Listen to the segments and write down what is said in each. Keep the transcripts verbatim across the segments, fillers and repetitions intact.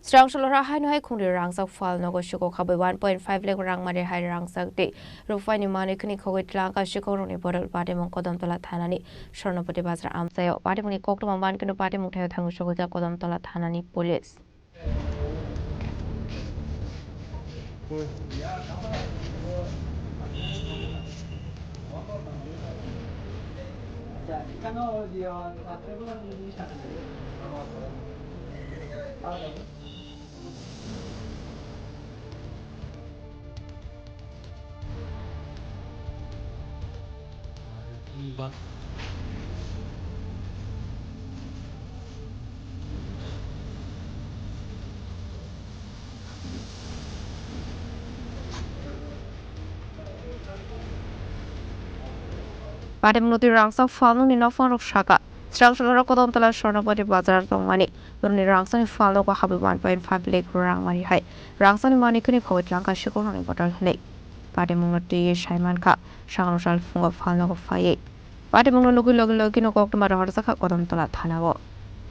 Srang Solora haino hai khungri rangchak phalnogo sikok habwi one point five lakh rang mari hai rangchak tei ruphaini manwi khini khogwi tlangka sikhok rokni bodol patimung Kodamtola thanani Swarnopati bazar amchaio. Patimungni koktwma mankhe patimung thaio thangwi sogwijak Kodamtola thanani police. Patimungni twi rangchak phalnokni nokphang rok saka, Srang Solora Kodamtola Swarnopati bazar tongmani, borokni rangchakni phalnogo habwi one point five lakh rang mari hai rangchakni manwi khini khogwi tlangka sikhok rokni bodol hinwi. Patimungno twiwi saimankha, sakno sal phungo phalnogo phaiwi. Patimungno nugwi logi logino koktwma rohorjakha Kodamtola thanao.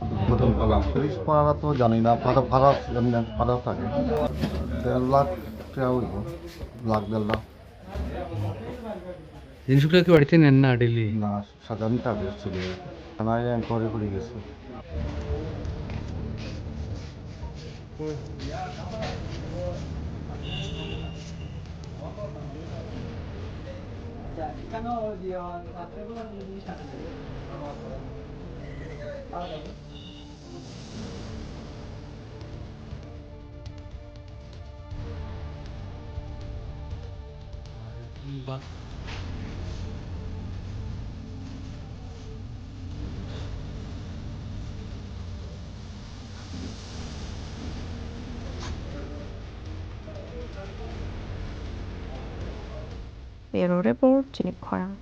Kodamtola. Police para to jani na, para, para, jani na, para thake. Der lakh taka oibo, lakh der lakh. Jinisgulo ki barite nen na daily? Na, sajani thake actually. Thanai enquiry guri gesi. Bureau Report, Chini Khorang.